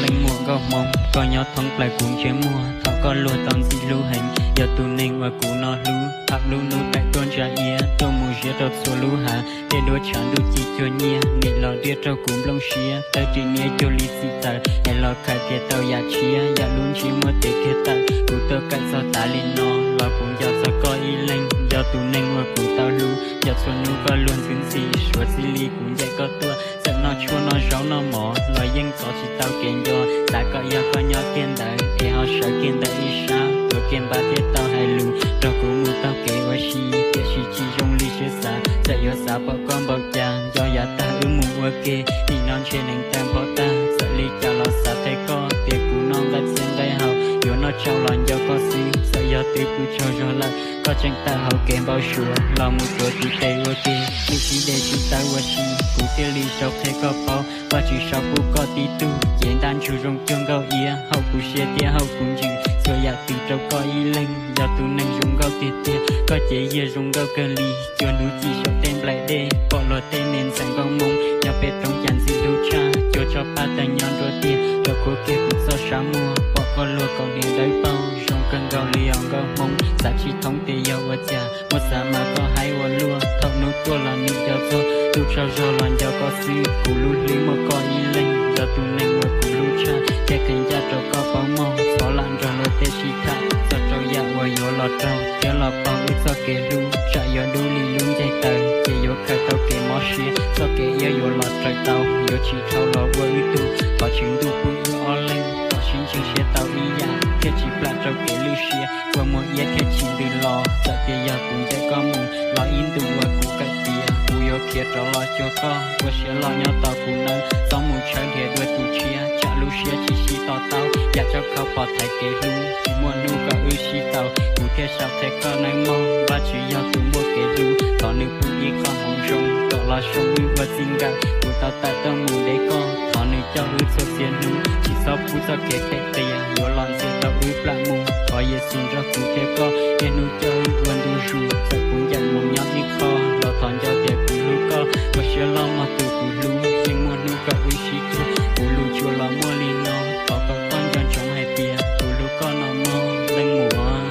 Leej muam nkauj hmoob, koj nyob thoob plaws kuv ntsej muag, thaum koj luag tau ntxim hlub heev, yog tus neeg uas kuv no hlub. Thaum lub hnub taim tuaj ntsa iab, tuaj mus ziab rau txhua lub hav, tej duab tshav ntuj ci cuag nyiaj, nim los riaj raug kuv nplooj siab, tawg ris niab cuag li txim tawm, es los khaws kiag tau yam tshiab, yam lub ntsej muag tes kiag tawm, kuv tuaj kawm txog tas li no, los kuv nco txog koj ib leeg, yog tus neeg uas kuv tau hlub, yog txhua hnub koj luag ntxwv ntxim, suav txij li kuv ncaim koj tuaj, txawm noj tshuaj noj zaub noj mov, los yeej txov tsis tau kev nco, xav kom yog koj nyob kiag ntawd, es ho sawv kiag ntawd ib sab, tuav kiag npab thiaj tau hais lus, nrog kuv mus taug kev ua si, tiam sis tsis zoo li siab xav, txawm yuav xav pom koj npaum cas, nco yav tag wb mus ua ke, nim no ntshe neev tawg npho tag, txawm li cas los xav qhia koj, tias kuv noj nqaij txhia nqaij hau, yuav noj tsau los nco koj xwb, txawm yog twb pw tsaug zog lawm, koj tseem tawm hauv kev npau suav, los mus tuav tus tes ua ke, tsis sib de tsis tawb ua si, kuv thiaj li sau qhia koj paub, Vajtswv sau pub koj tib tug, cev ntaj ntsug zoo cuag nkauj iab, haum kuv siab thiab haum kuv ntsis, txhua yam twg rau koj ib leeg, yog tus neeg zoo nkauj tiag tiag, koj cev yiag zoo nkauj kawg li, cuag hnub ci saum tej nplaim dej, pom luag tej me ntxhais nkauj hmoob, nyob pem roob cas ntxim hlub tshaj, cuag tsob paj tawg nyob nruab tiag, rau khuab kiag kuv txoj sab muag, pom koj luag kaus hniav dawb paug, zoo kawg nkaus li os nkauj hmoob, xav tsis thoob tias yog ua cas, muab xav mas koj haib ua luaj, thaum hnub tuaj los nim nco txog, ntuj tsaug zog los nco koj xwb, kuv lub hlwb muaj koj ib leeg, yog tus neeg uas kuv hlub tshaj, thiaj qhia ncaj rau koj paub mog, txhob lam nrog luag tej sib tham, txog rau yam uas yuav los raug, thiab los paug wb txoj kev hlub, tsam yuav dub li lub ncaig taws, ces yuav khaws tau kev mob siab, txoj kev iab yuav los raws tau, yuav tsis dhau los ua wb tug, thov Tswv Ntuj pub wb ob leeg, kom sib ntseeg siab tau ib yam, thiaj tsis plam rau kev lwj siab, ua muag iab thiaj tsis ntws los, txawm tias yog kuv ncaim koj mus, los ib ntus uas kuv kawm tiav, kuv yuav khiav rov los cuag koj, ua siab loj nyob tos kuv nawb, txhob mus tshawb dhia dua tus tshiab, tsam lub siab tsis sib to taub, yam tsaub khau pom thaiv kev hlub, tsis muaj hnub kom wb sib tau, kuv thiaj sau qhia koj nawb mog, Vajtswv yog tus muaj kev hlub, thov nws pub ib qho hmoov zoo, kom los zoo wb ua txij nkawm, kuv tau tawm tuaj mus de koj, thov nws coj wb txhua txhia hnub, tsis txhob pub txoj kev phem qias, yuav los ntxias tau wb plam mus, thov Yexus nrog kuv thiab koj, niaj hnub coj wb ua ntu zus, txawm kuv ncaim mus nyob ib qho, los thov nco tias kuv hlub koj, ua siab loj mog tus kuv hlub, yeej muaj hnub kom wb sib cuag, kuv lus tsuas los muaj li no, thov kom koj nco ntsoov hais tias kuv hlub koj no mog leej muam.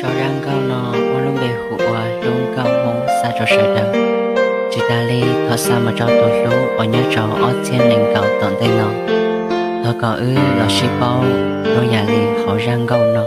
Sau zaj nkauj no muaj lub npe hu ua Hlub Nkauj Hmoob xa rau sawv daws. Tsis tas li thov xa mus rau tus hlub uas nyob rau ob txhiab nees nkaum tom ntej no. Thov kom wb los sib paub zoo yam li hauv zaj nkauj no.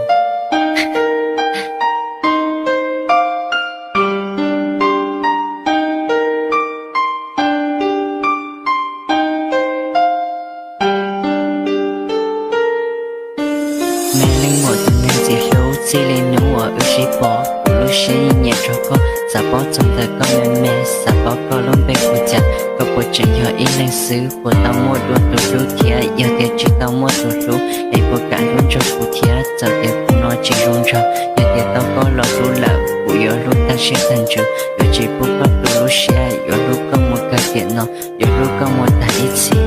Me leej muam tus neeg ntxim hlub, txij li hnub uas wb sib pom, kuv lub siab yeej nyiam rau koj. Xav paub txog ntawm koj me me, xav paub koj lub npe hu cas, koj puas tseem yog ib leeg xwb, puas tau muaj dua tus hlub thiab? Yog tias tsis tau muaj tus hlub, es puas kam hlub nrog kuv thiab? Txawm tias kuv no tsis zoo nraug, yog tias tau koj los hlub lawm, kuv yuav hlub tag siab tag ntsws, yuav tsis pub koj tu lub siab, yuav hlub koj mus kawg tiam no, yuav hlub koj mus tag ib txhis.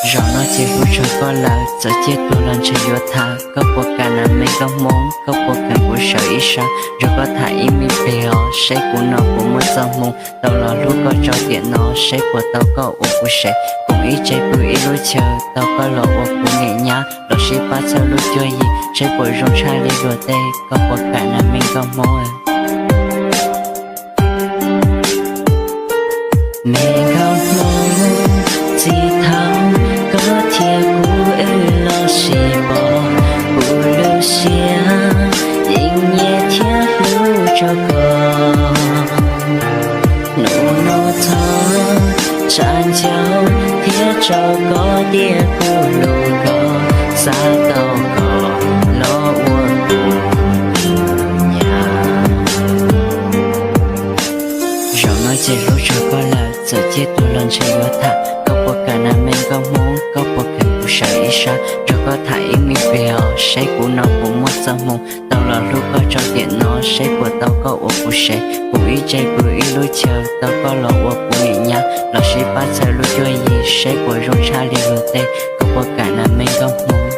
Zaum no ces hlub tshaj koj lawm, txawm ciaj tuag los ntshe yuav tham. Koj puas kam na me nkauj hmoob, koj puas kam kuv sawv ib sab nrog koj tham ib me pliag os, seb kuv no puas muaj txoj hmoo tau los hlub koj tso tiam no, seb puas tau koj ua kuv sev, koom ib tse pw ib lub chaw, tau koj los ua kuv niam nyab, los sib pab txhawb lub cuag yig, seb puas zoo tshaj li luag tej. Koj puas kam na me nkauj hmoob? Me nkauj hmoob, txij thaum koj thiab kuv wb los sib pom, kuv lub siab yeej nyiam thiab hlub rau koj. Hnub no thov tsa ncauj thiab tso koj tias kuv hlub koj, xav tau koj los ua kuv Ces hlub tshua koj lawm txawm ciaj tuag los ntshe yuav tham. Koj puas kam nas me nkauj Hmoob, koj puas kheev kuv sawv ib sab, nrog koj tham ib me pliag os, saib kuv no puas muaj txoj hmoo. Tau los hlub koj tso tiam no, saib puas tau koj ua kuv sev. Kuv ib tse pw ib lub chaw, tau koj los ua kuv niam nyab, los sib pab txhawb lub cuab yig, saib puas zoo tshaj li luag tej. Koj puas kam nas me nkauj Hmoob,